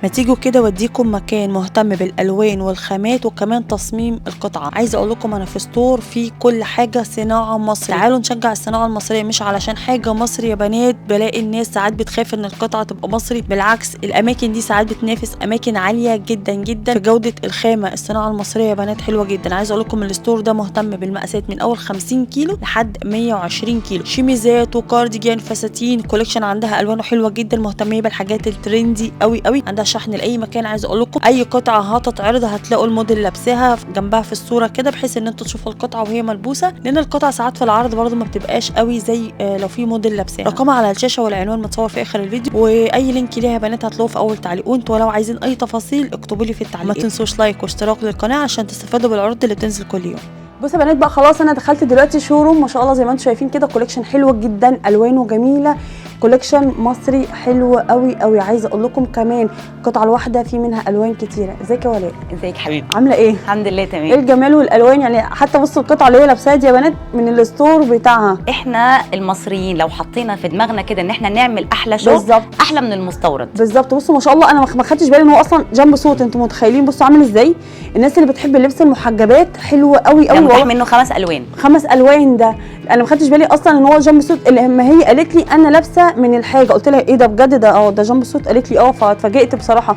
ما تيجوا كده اوديكم مكان مهتم بالالوان والخامات وكمان تصميم القطعة. عايزه اقول لكم انا في store في كل حاجة صناعة مصري. تعالوا نشجع الصناعة المصرية، مش علشان حاجة مصري يا بنات. بلاقي الناس ساعات بتخاف ان القطعة تبقى مصري، بالعكس الاماكن دي ساعات بتنافس اماكن عالية جدا جدا في جوده الخامة. الصناعة المصرية يا بنات حلوة جدا. عايزه اقول لكم ال store ده مهتم بالمقاسات من اول 50 كيلو لحد 120 كيلو، شيميزات وكارديجان، فساتين، collection عندها الوانه حلوة جدا، مهتميه بالحاجات ال trendy قوي قوي. عندها شحن لاي مكان. عايزه اقول لكم اي قطعه هتتعرض هتلاقوا الموديل لابساها جنبها في الصورة كده، بحيث ان انتوا تشوفوا القطعة وهي ملبوسه، لان القطعة ساعات في العرض برده ما بتبقاش قوي زي لو في موديل لابساها. رقمها على الشاشة والعنوان متصور في اخر الفيديو، واي link ليها يا بنات هتلاقوه في اول تعليق. وانتوا لو عايزين اي تفاصيل اكتبوا لي في التعليق. ما تنسوش like واشتراك للقناة عشان تستفادوا بالعروض اللي بتنزل كل يوم. بصوا يا بنات بقى، خلاص انا دخلت دلوقتي showroom ما شاء الله زي ما انتم شايفين كده، collection حلو جدا، الوانه جميلة، collection مصري حلو قوي قوي. عايزه اقول لكم كمان القطعة الواحدة في منها الوان كتيرة. ازيك يا ولاء؟ ازيك حبيبتي، عامله ايه؟ الحمد لله تمام. ايه الجمال والالوان، يعني حتى بصوا القطعة اللي هي لابساها دي يا بنات من ال store بتاعها. احنا المصريين لو حطينا في دماغنا كده ان احنا نعمل احلى شغل بالظبط، احلى من المستورد. بالظبط. بصوا ما شاء الله، انا ما خدتش بالي ان هو اصلا jumpsuit. انتوا متخيلين بصوا عامل ازاي؟ الناس اللي بتحب لبس المحجبات حلو قوي قوي. متاح منه 5 الوان. 5 الوان ده انا ما خدتش بالي اصلا ان هو jumpsuit. اللي لما هي قالت لي انا لابسه من الحاجة قلت لها ايه ده بجد؟ ده ده jumpsuit؟ قالت لي اه. فاتفاجئت بصراحة.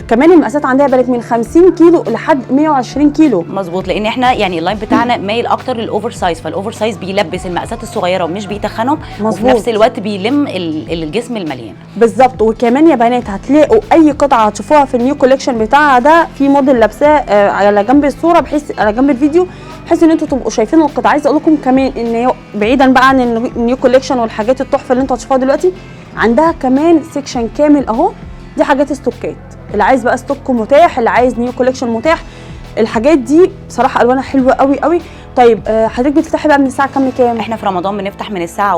كمان المقاسات عندها بقت من 50 كيلو لحد 120 كيلو. مظبوط، لان احنا يعني ال line بتاعنا مايل اكتر لل oversize، فال oversize بيلبس المقاسات الصغيرة ومش بيتخنهم، وفي نفس الوقت بيلم الجسم المليان. بالظبط. وكمان يا بنات هتلاقوا اي قطعه هتشوفوها في ال new collection بتاعها ده في موديل لابساه على جنب الصورة، بحيث على جنب الفيديو، بحيث ان انتوا تبقوا شايفين القطعة. عايزه اقول لكم كمان ان بعيدا بقى عن ال new collection والحاجات التحفة اللي انتوا هتشوفوها دلوقتي، عندها كمان section كامل اهو، دي حاجات ستوكات. اللي عايز بقى stock متاح، اللي عايز new collection متاح. الحاجات دي بصراحة الوانها حلوة قوي قوي. طيب حضرتك بتفتحي بقى من الساعة كام لكام؟ احنا في رمضان بنفتح من الساعة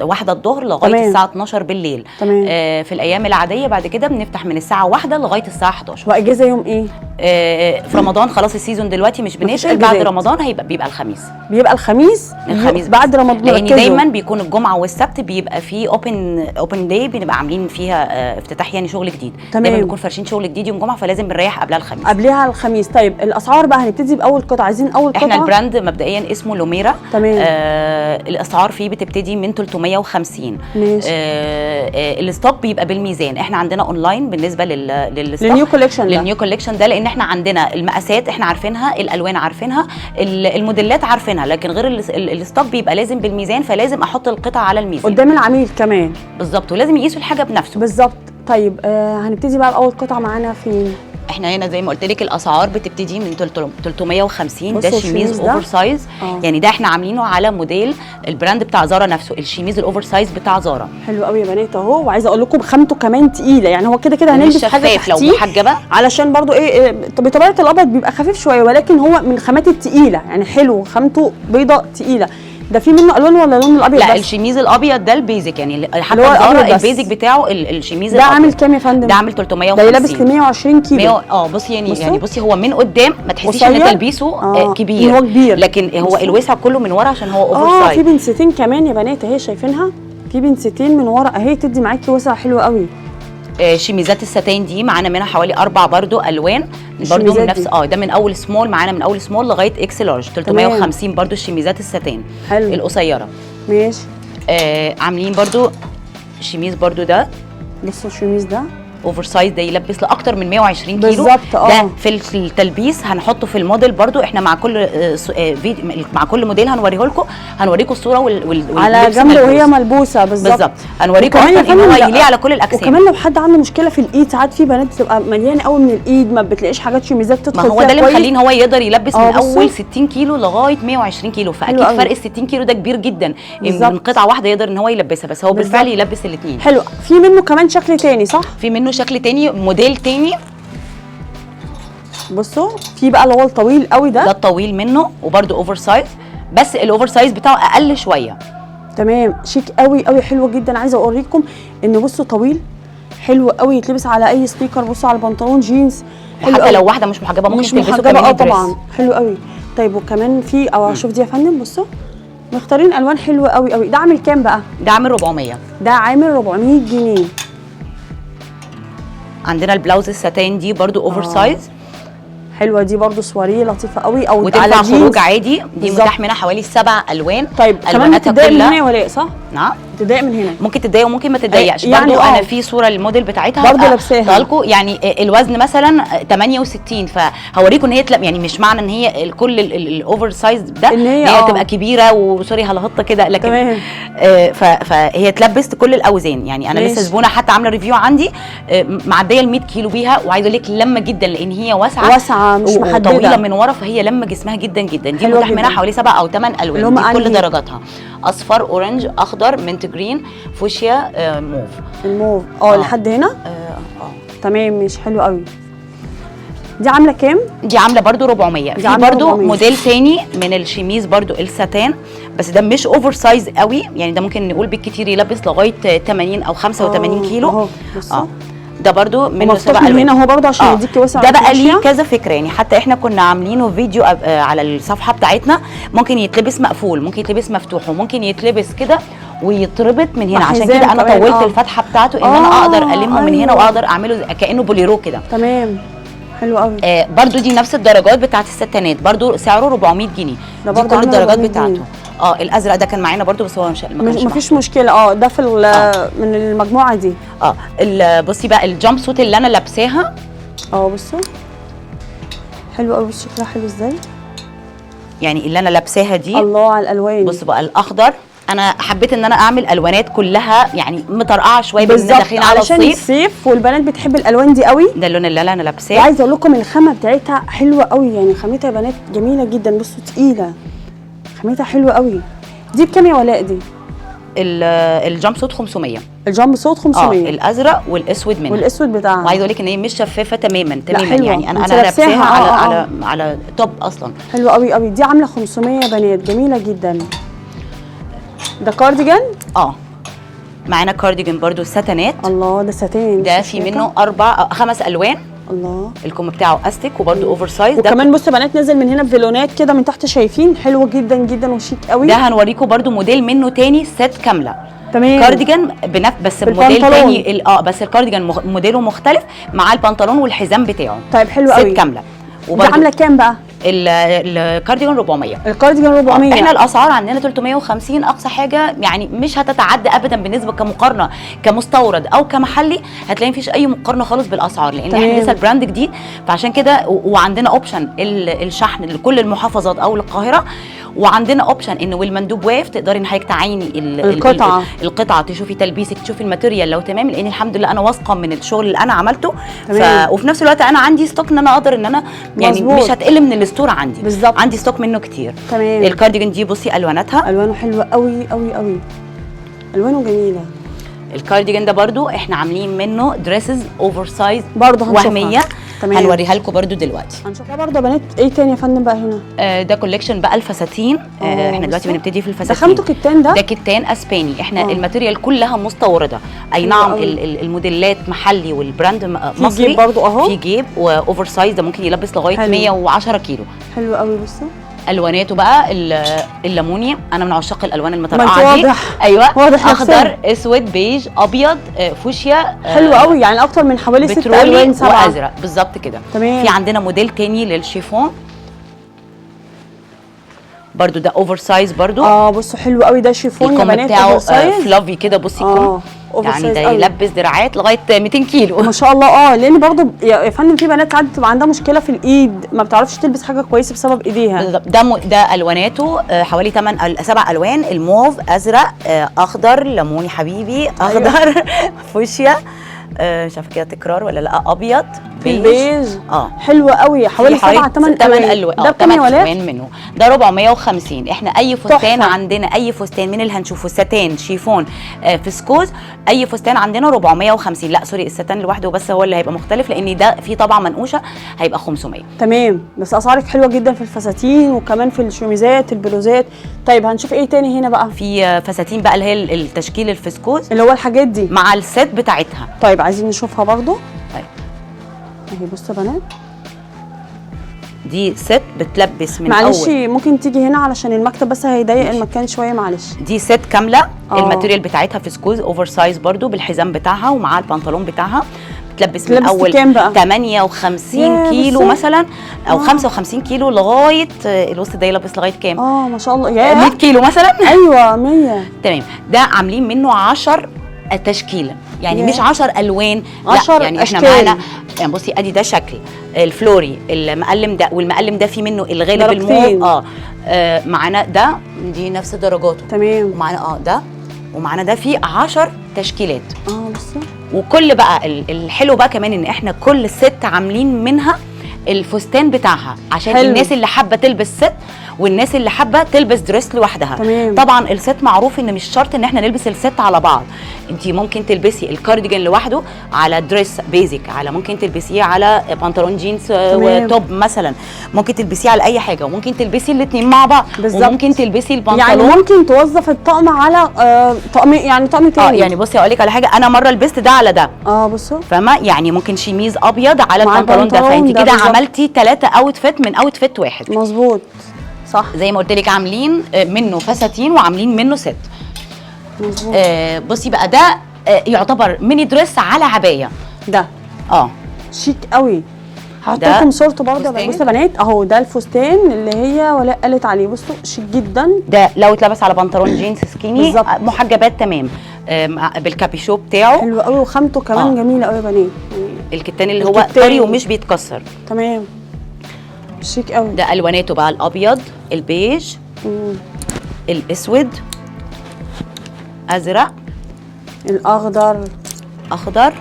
1 الظهر لغاية تمام. الساعة 12 بالليل. تمام. في الايام العادية بعد كده بنفتح من الساعة 1 لغاية الساعة 11. واجازه يوم ايه؟ في رمضان خلاص ال season دلوقتي مش بنقفل، بعد رمضان هيبقى بيبقى الخميس. بيبقى الخميس؟ الخميس بعد رمضان، لان دايما بيكون الجمعة والسبت بيبقى في open day، بنبقى عاملين فيها افتتاح يعني شغل جديد. تمام. دايما بنكون فارشين شغل جديد يوم جمعه، فلازم بنريح قبلها الخميس. قبلها الخميس. طيب الاسعار بقى هنبتدي باول قطعه، عايزين اول قطعه. احنا ال brand مبدئيا اسمه لوميرا. تمام. الاسعار فيه بتبتدي من 350. ماشي. ال stock بيبقى بالميزان. احنا عندنا اونلاين بالنسبة لل stock، لل new collection ده. لل new collection ده، لان احنا عندنا المقاسات احنا عارفينها، الالوان عارفينها، الموديلات عارفينها، لكن غير ال stock بيبقى لازم بالميزان، فلازم احط القطعة على الميزان قدام العميل كمان. بالظبط، ولازم يقيسوا الحاجة بنفسه. بالظبط. طيب هنبتدي بقى باول قطعه معانا فين؟ احنا هنا زي ما قلت لك الاسعار بتبتدي من 350. ده شيميز oversize. يعني ده احنا عاملينه على موديل ال brand بتاع زارا نفسه، الشيميز ال oversize بتاع زارا. حلو قوي يا بنات اهو. وعايزه اقول لكم خامته كمان تقيلة، يعني هو كده كده هنلبس حاجة تحتيه لو محجبة، علشان برضو ايه بطبيعة الابيض بيبقى خفيف شوية، ولكن هو من الخامات التقيله يعني، حلو، خامته بيضة تقيلة. ده في منه الوان ولا لون الابيض؟ لا بس الشميز الابيض ده ال basic، يعني حتى زارا ال basic بتاعه الشميز ده. عامل كام يا فندم؟ ده عامل 350. ده يلبس ل 120 كيلو. بصي يعني بصي هو من قدام ما تحسيش ان تلبيسه كبير، هو كبير، لكن هو الوسع كله من ورا عشان هو oversize. في بنستين كمان يا بنات اهي، شايفينها؟ في بنستين من ورا اهي، تدي معاكي وسع حلو قوي. شميزات الستان دي معانا منها حوالي 4 برضو الوان، برضو من نفس ده من اول small، معانا من اول small لغاية X large. 350 برضو الشميزات الستان. حلو. القصيرة. ماشي. عاملين برضو شميز برضو ده. بصوا الشميز ده oversize، ده يلبس لاكتر من 120 كيلو. بالظبط. ده في التلبيس هنحطه في الموديل برضو. احنا مع كل فيديو، مع كل موديل هنوريه لكم، هنوريكم الصورة على جنب وهي ملبوسه. بالظبط. هنوريكم اصلا ان هو يليق على كل الاجسام. وكمان لو حد عنده مشكلة في الايد، ساعات في بنات بتبقى مليانة قوي من الايد، ما بتلاقيش حاجات شميزات تدخل ما هو فيها ده اللي كويس. مخليه ان هو يقدر يلبس من اول 60 كيلو لغاية 120 كيلو، فاكيد فرق ال 60 كيلو ده كبير جدا. من قطعه واحدة يقدر ان هو يلبسها، بس هو بالفعل يلبس الاثنين. حلو. في منه كمان شكل تاني صح؟ في منه شكل تاني، موديل تاني. بصوا في بقى اللي هو الطويل قوي ده. ده الطويل منه وبرده oversize، بس ال oversize بتاعه اقل شوية. تمام. شيك قوي قوي، حلو جدا. عايزه اوريكم ان بصوا طويل حلو قوي، يتلبس على اي sneaker. بصوا على البنطلون جينز حلو حتى قوي. لو واحدة مش محجبة ممكن مش تلبسه محجبة كمان. طبعا حلو قوي. طيب وكمان في شوف دي يا فندم. بصوا مختارين الوان حلوة قوي قوي. ده عامل كام بقى؟ ده عامل 400. ده عامل 400 جنيه. عندنا البلاوز الساتان دي برضو oversize. حلوة دي برضو، سواريه لطيفة قوي، او وتنفع على جينز. خروج عادي. دي بالظبط. متاح منها حوالي 7 الوان. طيب كمان الواناتها بتتضايق من كلها. هنا يا ولاء صح؟ نعم بتتضايق من هنا. ممكن تتضايق وممكن ما تتضايقش. يعني برضو انا في صوره للموديل بتاعتها برضو هبقى لابساها. أحطها يعني الوزن مثلا 68، فهوريكم ان هي يعني مش معنى ان هي كل ال oversize ده إن هي تبقى كبيرة و sorry هلهطه كده، لكن تمام. فهي تلبست كل الاوزان. يعني انا لسه زبونه حتى عامله review عندي معدية ال 100 كيلو بيها، وعايزه اقول لك لمه جدا لان هي واسعة واسعة مش محددة وطويلة من ورا، فهي لمه جسمها جدا جدا. دي متاح منها حوالي 7 أو 8 الوان، دي كل درجاتها اصفر، orange، اخضر، mint green، فوشيا، موف. الموف لحد هنا. تمام مش حلو قوي. دي عامله كام؟ دي عامله برضو 400. في برضو 400. موديل تاني من الشميز برضو الساتان، بس ده مش oversize قوي، يعني ده ممكن نقول بالكتير يلبس لغاية 80 او 85 كيلو. ده برضو منه 7 الوان من هنا اهو برضو عشان يديكي وسع. ده بقى ليه كذا فكرة، يعني حتى احنا كنا عاملينه فيديو على الصفحة بتاعتنا. ممكن يتلبس مقفول، ممكن يتلبس مفتوح، وممكن يتلبس كده ويتربط من هنا. عشان كده انا طولت الفتحة بتاعته ان انا اقدر المه من هنا واقدر اعمله كانه بوليرو كده. تمام حلو قوي. برضو دي نفس الدرجات بتاعت الستانات، برضو سعره 400 جنيه. دي كل الدرجات بتاعته. الازرق ده كان معانا برضو بس هو مش ما كانش مفيش مشكلة. ده في من المجموعة دي. بصي بقى ال jumpsuit اللي انا لابساها. بصوا حلو قوي، بصوا شكلها حلو ازاي. يعني اللي انا لابساها دي، الله على الالوان. بصوا بقى الاخضر، انا حبيت ان انا اعمل الوانات كلها يعني مطرقعه شوية بما داخلين على الصيف، علشان الصيف والبنات بتحب الالوان دي قوي. ده اللون اللي انا لابساه. وعايزه اقول لكم الخامة بتاعتها حلوة قوي، يعني خامتها يا بنات جميلة جدا. بصوا تقيلة، خامتها حلوة قوي. دي بكام يا ولاء دي؟ ال jumpsuit 500. ال jumpsuit 500. الازرق والاسود منها، والاسود بتاعها. وعايزه اقول لك ان هي مش شفافة تماما تماما، يعني انا لابساها على على top اصلا. حلوة قوي قوي. دي عامله 500 يا بنات، جميلة جدا. ده كارديجان. معانا كارديجان برضو ساتانات. الله ده ساتان، ده في منه 4 أو 5 الوان. الله، الكم بتاعه استيك وبرده oversize. وكمان بصوا يا بنات نزل من هنا بفيلونات كده من تحت، شايفين؟ حلو جدا جدا وشيك قوي. ده هنوريكم برده موديل منه تاني، set كاملة. تمام. كارديجان بس موديل تاني. بس الكارديجان موديله مختلف مع البنطلون والحزام بتاعه. طيب حلو قوي. set كاملة. دي عامله كام بقى؟ الكارديجان 400. الكارديجان 400. احنا الاسعار عندنا 350 اقصى حاجة، يعني مش هتتعدى ابدا بالنسبة كمقارنه كمستورد او كمحلي، هتلاقي مفيش اي مقارنة خالص بالاسعار، لان احنا لسه ال brand جديد، فعشان كده وعندنا option الشحن لكل المحافظات او للقاهره، وعندنا option ان والمندوب واقف تقدري ان حضرتك تعايني القطعة، تشوفي تلبيسك، تشوفي ال material لو تمام، لان الحمد لله انا واثقة من الشغل اللي انا عملته. وفي نفس الوقت انا عندي stock ان انا اقدر ان انا يعني مزبوط. مش هتقل من ال store عندي. بالظبط، عندي stock منه كتير. تمام. الكارديجان دي بصي الواناتها، الوانه حلوة قوي قوي قوي، الوانه جميلة. الكارديجان ده برضو احنا عاملين منه dresses oversize برضو وهمية. تمام. هنوريها لكم برضو دلوقتي، هنشوفها برضو يا بنات. ايه تاني يا فندم بقى هنا؟ ده collection بقى الفساتين. احنا دلوقتي بنبتدي في الفساتين. ده خامته كتان، ده كتان اسباني. احنا ال material كلها مستورده، اي نعم. الموديلات محلي وال brand مصري. في جيب برضو اهو، في جيب و oversize، ده ممكن يلبس لغاية 110 كيلو. حلو قوي. بصوا الواناته بقى الليموني، انا من عشاق الالوان المترقعه دي. واضح. ايوه واضح. اخضر، اسود، بيج، ابيض، فوشيا. حلو قوي، يعني اكتر من حوالي 6 الوان، 7 وازرق بالظبط كده. تمام. في عندنا موديل تاني للشيفون برضو، ده oversize برضو. بصوا حلو قوي، ده شيفون يا بنات، بتاعه fluffy كده. بصي الكم يعني ده يلبس دراعات لغاية 200 كيلو ما شاء الله. لان برضو يا فندم في بنات ساعات بتبقى عندها مشكلة في الايد، ما بتعرفش تلبس حاجة كويسة بسبب ايديها. بالظبط. ده الواناته حوالي 7 الوان، الموف، ازرق، اخضر، ليموني حبيبي، اخضر. أيوة. فوشيا، مش عارفه كده تكرار ولا لا، ابيض، بيج. حلو قوي، حوالي 7 8 الوان. ده بكام يا ولاء؟ منه ده 450. احنا اي فستان عندنا، اي فستان من اللي هنشوفه ساتان، شيفون، فسكوز، اي فستان عندنا 450. لا sorry، الساتان لوحده بس هو اللي هيبقى مختلف، لان ده في طبعه منقوشه هيبقى 500. تمام. بس اسعارك حلوة جدا في الفساتين وكمان في الشميزات، البلوزات. طيب هنشوف ايه تاني هنا بقى؟ في فساتين بقى اللي هي التشكيل الفسكوز، اللي هو الحاجات دي مع ال set بتاعتها. طيب عايزين نشوفها برضو. طيب اهي بصوا يا بنات، دي set بتلبس من معلش اول. ممكن تيجي هنا علشان المكتب بس هيضيق المكان شوية، معلش. دي set كاملة. ال material بتاعتها فسكوز oversize برضو، بالحزام بتاعها ومع البنطلون بتاعها. تلبس من اول كام بقى؟ 58 كيلو مثلا او 55 كيلو لغاية الوسط ده يلبس لغاية كام؟ ما شاء الله، يا 100 كيلو مثلا. ايوه 100. تمام. ده عاملين منه 10 تشكيله، يعني مش 10 الوان، 10 لا يعني احنا معانا يعني بصي ادي ده شكل الفلوري المقلم ده، والمقلم ده في منه الغالب الموف معانا ده دي نفس درجاته. تمام. ومعانا ده ومعانا ده في 10 تشكيلات. بصي. وكل بقى الحلو بقى كمان ان احنا كل ست عاملين منها الفستان بتاعها عشان حلو. الناس اللي حابة تلبس set والناس اللي حابة تلبس dress لوحدها. تمام. طبعا ال set معروف ان مش شرط ان احنا نلبس ال set على بعض، انت ممكن تلبسي الكارديجان لوحده على dress basic، على ممكن تلبسيه على بنطلون جينز و top مثلا، ممكن تلبسيه على اي حاجة، وممكن تلبسي الاثنين مع بعض. بالظبط. وممكن تلبسي البنطلون، يعني ممكن توظف الطقم على طقم، يعني طقم تاني. يعني بصي اقول لك على حاجة، انا مرة لبست ده على ده. بصوا، فاهمه؟ يعني ممكن شيميز ابيض على البنطلون ده، فانت كده عملتي 3 outfit من outfit واحد. مظبوط، صح. زي ما قلت لك عاملين منه فساتين وعاملين منه set. مظبوط. بصي بقى ده يعتبر mini dress على عباية. ده شيك قوي. هحط لكم صورته برضه. بصوا يا بنات اهو ده الفستان اللي هي ولاء قالت عليه، بصوا شيك جدا. ده لو اتلبس على بنطلون جينز skinny محجبات. تمام. بالكابيشو بتاعه حلو قوي، وخامته كمان جميلة قوي يا بنات، يعني الكتان اللي هو طري ومش بيتكسر. تمام، شيك قوي. ده الواناته بقى الابيض، البيج، الاسود، ازرق، الاخضر، اخضر،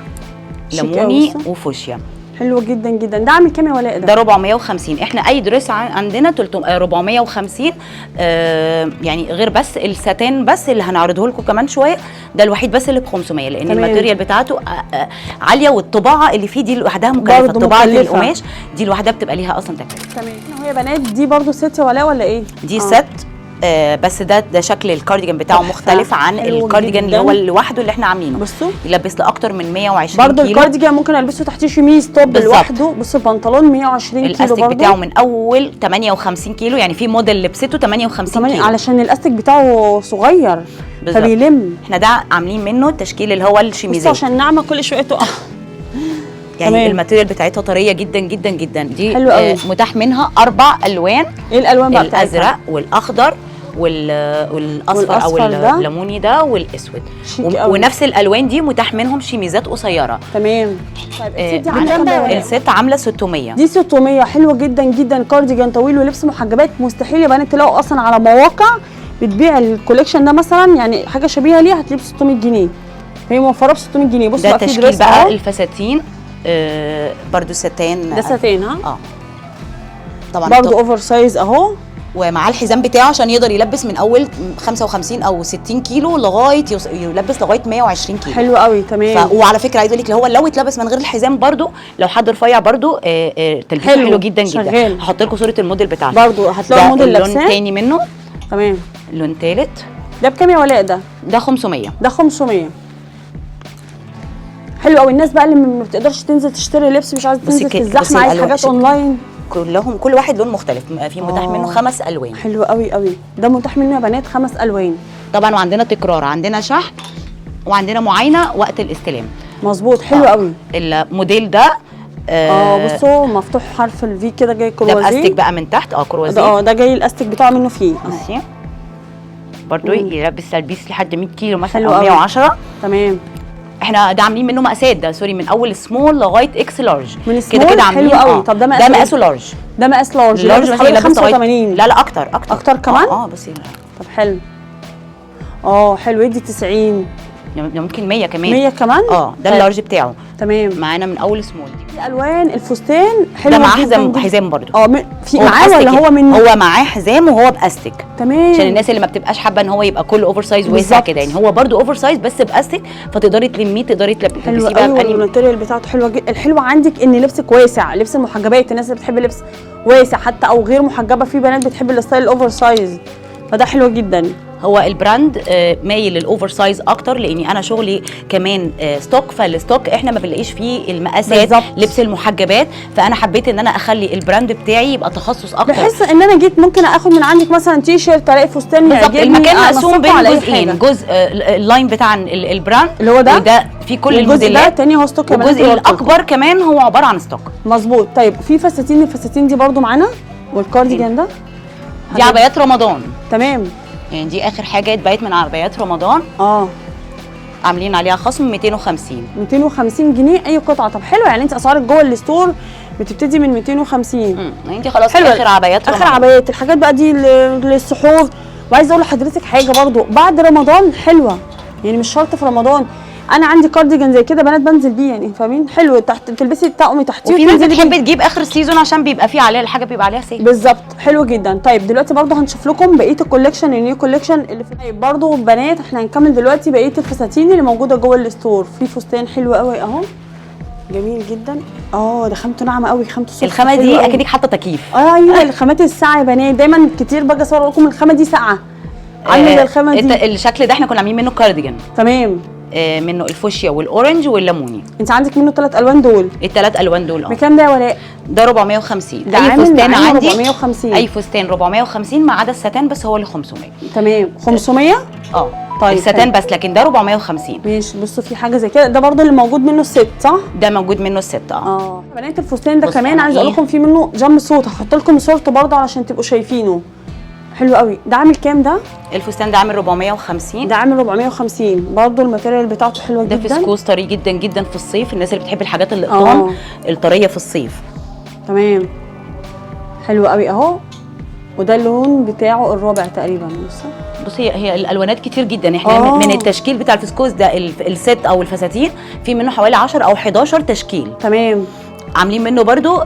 ليموني، وفوشيا. حلو جدا جدا. ده عامل كام يا ولاء؟ ده 450. احنا اي dress عندنا 450، يعني غير بس الساتان بس اللي هنعرضه لكم كمان شوية، ده الوحيد بس اللي ب 500 لان ال material بتاعته عالية، والطباعه اللي فيه دي لوحدها مكلفة، طباعه القماش دي لوحدها بتبقى ليها اصلا تكلفة. تمام. هي بنات دي برده set يا ولاء ولا ايه؟ دي set، بس ده شكل الكارديجان بتاعه مختلف عن الكارديجان اللي هو لوحده اللي احنا عاملينه. بصوا يلبس لاكتر من 120 برضه كيلو. الكارديجان ممكن البسه تحتيه شميز top لوحده. بصوا البنطلون 120 كيلو الاستيك برضه بتاعه من اول 58 كيلو، يعني في موديل لبسته 58 كيلو علشان الاستيك بتاعه صغير فبيلم. احنا ده عاملين منه التشكيل اللي هو الشميزات عشان ناعمة كل شوية تقع. يعني ال material بتاعتها طرية جدا جدا جدا. دي حلو قوي. متاح منها 4 الوان. ايه الالوان بقى؟ الازرق والاخضر والاصفر او الليموني ده والاسود، ونفس الالوان دي متاح منهم شميزات قصيرة. تمام. طيب ال set دي عامله كام؟ ال set عامله 600. دي 600. حلوة جدا جدا. كارديجان طويل ولبس محجبات، مستحيل يا بنات تلاقوا اصلا على مواقع بتبيع ال collection ده مثلا، يعني حاجة شبيهه ليه هتلاقيه ب 600 جنيه، هي موفره ب 600 جنيه. بصوا ده تشكيل بقى الفساتين، برضو ستان. ده ستان. ها طبعا برضو oversize اهو، ومعاه الحزام بتاعه عشان يقدر يلبس من اول 55 او 60 كيلو لغاية يلبس لغاية 120 كيلو. حلو قوي. تمام. وعلى فكرة عايز اقول لك هو لو اتلبس من غير الحزام برده، لو حد رفيع برده تلبيسه حلو جدا جدا. هحط لكم صوره الموديل بتاعته برده، هتلاقوا الموديل لابساه. لون تاني منه. تمام. لون تالت. ده بكام يا ولاء؟ ده 500. ده 500. حلو قوي. الناس بقى اللي ما بتقدرش تنزل تشتري لبس، مش عايزه تنزل في الزحمة، عايز حاجات اونلاين، كلهم كل واحد لون مختلف، في متاح منه 5 الوان. حلو قوي قوي. ده متاح منه يا بنات 5 الوان طبعا. وعندنا تكرار، عندنا شحن، وعندنا معاينة وقت الاستلام. مظبوط. حلو قوي الموديل ده. بصوا مفتوح حرف ال V كده، جاي كروازيه. ده باستيك بقى من تحت، كروازيه. ده جاي الاستيك بتاعه منه فيه. بصي برضه يلبس تلبيس لحد 100 كيلو مثلا او 110. تمام. احنا ده عاملين منه مقاسات، ده sorry من اول small لغاية X large. من كده كده عاملين. حلو قوي. طب ده مقاس، ده مقاسه large. ده مقاس large. large حوالي 85. لا لا اكتر اكتر اكتر كمان. بصي. طب حلو. حلو. يدي 90، ممكن 100 كمان. 100 كمان. ده ال large بتاعه. تمام. معانا من اول small. دي الوان الفستان حلو ده معاه حزام، حزام برضو. في معاه ولا هو من هو معاه حزام وهو باستيك. تمام. عشان الناس اللي ما بتبقاش حابة ان هو يبقى كله oversize واسع كده، يعني هو برضو oversize بس باستيك، فتقدري تلميه، تقدري تلبسيه بقى. حلو قوي. ال material بتاعته حلوة جدا. الحلو عندك ان لبسك واسع، لبس المحجبات، الناس اللي بتحب لبس واسع حتى او غير محجبة، في بنات بتحب ال style ال oversize، فده حلو جدا. هو ال brand مايل لل oversize اكتر، لاني انا شغلي كمان stock، فال stock احنا ما بنلاقيش فيه المقاسات لبس المحجبات، فانا حبيت ان انا اخلي ال brand بتاعي يبقى تخصص اكتر. بحس ان انا جيت ممكن اخد من عندك مثلا تي شيرت، الاقي فستان يعجبني. المكان مقسوم بين جزئين، جزء ال line بتاع ال brand اللي هو ده، وده في كل الجزء ده الموديلات. تاني هو stock يا بنات، والجزء اللي قلت لكم. الاكبر كمان هو عبارة عن stock. مظبوط. طيب في فساتين، الفساتين دي برضو معانا، والكارديجان ده دي عبايات رمضان. تمام. يعني دي اخر حاجة اتباعت من عبايات رمضان. عاملين عليها خصم 250. 250 جنيه اي قطعه. طب حلو، يعني انت اسعارك جوه ال store بتبتدي من 250. انت خلاص حلوة. اخر عبايات اخر رمضان. عبايات، الحاجات بقى دي للسحور. وعايزه اقول لحضرتك حاجة برضو، بعد رمضان حلوة، يعني مش شرط في رمضان. انا عندي كارديجان زي كده بنات بنزل بيه، يعني فاهمين؟ حلو، تحت تلبسي طقمي تحتيه وفي ناس وتنزلي بتحب بيه. تجيب اخر ال season عشان بيبقى فيه عليها الحاجة، بيبقى عليها sale. بالظبط، حلو جدا. طيب دلوقتي برضو هنشوف لكم بقية ال collection، ال new collection اللي في. طيب برضو بنات احنا هنكمل دلوقتي بقية الفساتين اللي موجودة جوه ال store. في فستان حلو قوي اهو، جميل جدا. ده خامته ناعمة قوي، خامته soft، الخامة حلوة دي قوي. اكنك حاطه تكييف. ايوه الخامات الساقعه يا بنات، دايما كتير باجي اصور لكم الخامة دي ساقعه، عامله زي الخامة دي. الشكل ده احنا كنا عاملين منه كارديجان. تمام. منه الفوشيا وال orange والليموني. انت عندك منه 3 الوان دول. الثلاث الوان دول. بكام ده يا ولاء؟ ده 450. ده اي عامل فستان معانا عندي 450. اي فستان 450 ما عدا الستان بس هو اللي 500. تمام. 500. طيب، الستان حلو. بس، لكن ده 450. ماشي. بصوا في حاجة زي كده، ده برضو اللي موجود منه الست صح؟ ده موجود منه الست. بنات الفستان ده بص كمان أنا عايزه اقول إيه؟ لكم في منه jumpsuit، هحط لكم صورته برضو علشان تبقوا شايفينه. حلو قوي. ده عامل كام ده؟ الفستان ده عامل 450. ده عامل 450 برضو، ال material بتاعته حلوة ده جدا. فسكوز طري جدا جدا في الصيف، الناس اللي بتحب الحاجات القطان الطريه في الصيف. تمام، حلو قوي اهو. وده اللون بتاعه الرابع تقريبا. بصي هي الالوانات كتير جدا. احنا من التشكيل بتاع الفسكوز ده الست او الفساتين في منه حوالي 10 او 11 تشكيل. تمام. عاملين منه برضو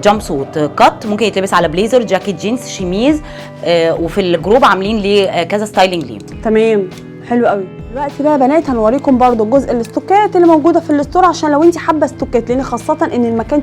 jumpsuit cut، ممكن يتلبس على بليزر، جاكيت جينز، شميز. وفي ال group عاملين ليه كذا styling ليه. تمام، حلو قوي. دلوقتي بقى يا بنات هنوريكم برضو جزء الاستوكات اللي موجودة في ال store، عشان لو انت حابة استوكات، لان خاصة ان المكان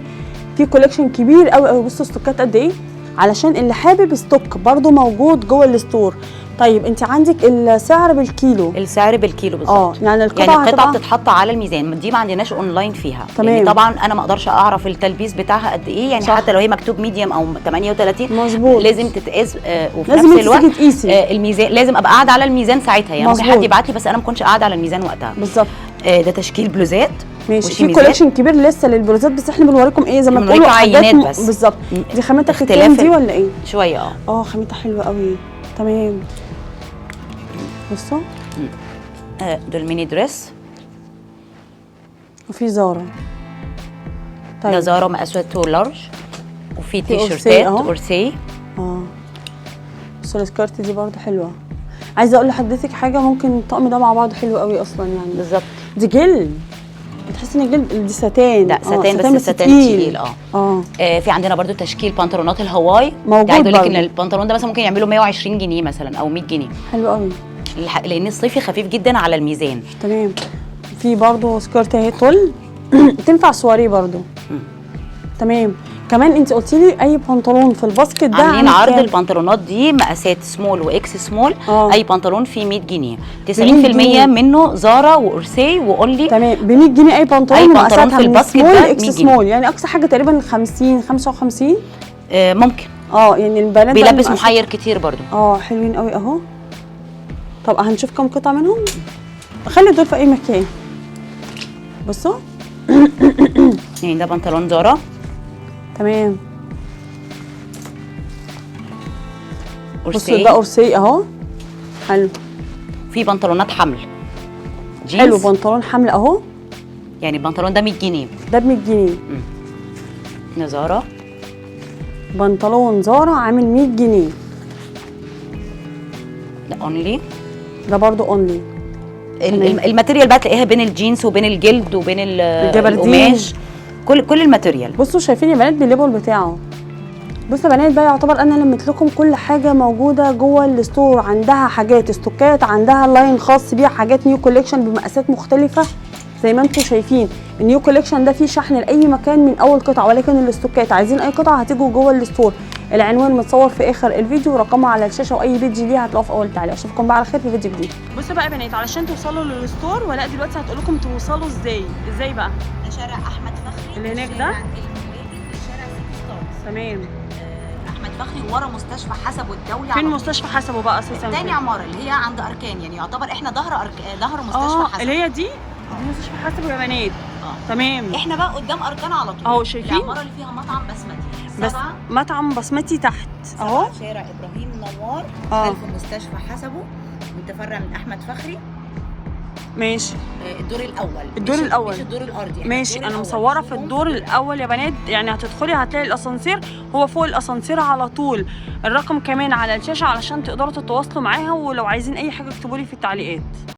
فيه collection كبير قوي قوي. بصوا استوكات قد ايه، علشان اللي حابب stock برضو موجود جوه ال store. طيب انت عندك السعر بالكيلو. السعر بالكيلو بالظبط. يعني القطعة يعني القطعة بتتحط على الميزان، دي ما عندناش اونلاين فيها. تمام. يعني طبعا انا ما اقدرش اعرف التلبيس بتاعها قد ايه، يعني صح. حتى لو هي مكتوب medium او 38 مظبوط. لازم تتقاس. وفي لازم نفس انت الوقت تيجي تقيسي. الميزان لازم ابقى قاعدة على الميزان ساعتها، يعني ممكن مظبوط. حد يبعت لي بس انا ما كنتش قاعدة على الميزان وقتها. بالظبط. ده تشكيل بلوزات ماشي. في وشميزات. collection كبير لسه للبلوزات، بس احنا بنوريكم ايه زي ما بنوريكم بتقولوا حاجات عينات بس. بالظبط. دي خامتها اختلاف ختان دي ولا ايه؟ شوية. خامتها حلوة قوي. تمام. بصوا دول mini dress. وفي زارا. ده طيب زارا مقاساته large، وفي في أورسيه تيشرتات أهو. اورسيه. بصوا ال skirt دي برضو حلوة. عايزه اقول لحضرتك حاجة، ممكن الطقم ده مع بعض حلو قوي اصلا يعني. بالظبط. دي جلد، بتحس ان جلد، دي ستان. لا ستان، بس الستان تقيل. في عندنا برضو تشكيل بنطلونات الهواي. موجود عايز اقول لك برضو. ان البنطلون ده مثلا ممكن يعمله 120 جنيه مثلا او 100 جنيه. حلو قوي. لان الصيفي خفيف جدا على الميزان. تمام. في برضو skirt اهي طول تنفع سواريه برضو. تمام. كمان انت قلتي لي اي بنطلون في ال basket ده عاملين عامل عرض كام؟ البنطلونات دي مقاسات small و X small. اي بنطلون فيه 100 جنيه. 90% جنيه. منه زارا واورسي واونلي. تمام، ب 100 جنيه اي بنطلون. أي بنطلون ومقاساتها في من ال basket small ده X 100 جنيه. small، يعني اقصى حاجة تقريبا 50 55. ممكن. يعني البنات بقى بيلبس المقاسات- محير كتير برضو. حلوين قوي اهو. طب هنشوف كام قطعه منهم. خلي دول في اي مكان. بصوا يعني ده بنطلون زارا. تمام. بصوا اورسي. ده اورسي اهو. حلو. في بنطلونات حمل جينز. حلو، بنطلون حمل اهو. يعني البنطلون ده 100 جنيه. ده ب 100 جنيه. ده زارا. بنطلون زارا عامل 100 جنيه. ده اونلي. ده برضو اونلي. ال material بقى تلاقيها بين الجينز وبين الجلد وبين الجبردين. القماش، كل ال material. بصوا شايفين يا بنات بال label بتاعه. بصوا يا بنات بقى، يعتبر انا لميت لكم كل حاجة موجودة جوه ال store. عندها حاجات استوكات، عندها line خاص بيها، حاجات new collection بمقاسات مختلفة زي ما انتم شايفين. ال new collection ده فيه شحن لاي مكان من اول قطعه، ولكن الاستوكات عايزين اي قطعه هتيجوا جوه ال store. العنوان متصور في اخر الفيديو ورقمها على الشاشة، واي page ليها هتلاقوه في اول تعليق. اشوفكم بقى على خير في فيديو جديد. بصوا بقى يا بنات، علشان توصلوا لل store ولاء دلوقتي هتقول لكم توصلوا ازاي. ازاي بقى؟ ده شارع احمد فخري اللي هناك ده؟ شارع سيتي ستارز. تمام. احمد فخري ورا مستشفى حسبو الدولي. فين مستشفى حسبو بقى اساسا؟ تاني عمارة اللي هي عند اركان، يعني يعتبر احنا ظهر ظهر مستشفى حسبو اللي هي دي. دي مستشفى حسبو يا بنات. تمام. احنا بقى قدام اركان على طول. اهو شايفين؟ العمارة اللي فيها مطعم بسمتي. بس مطعم بسمتي تحت اهو. شارع ابراهيم نوار، خلف مستشفى حسبو، متفرع من احمد فخري. ماشي. الدور الاول. الدور الاول مش الدور الارضي. ماشي. انا مصوره في الدور الاول يا بنات، يعني هتدخلي هتلاقي الاسانسير هو فوق الاسانسير على طول. الرقم كمان على الشاشة علشان تقدروا تتواصلوا معاها، ولو عايزين اي حاجة اكتبوا لي في التعليقات.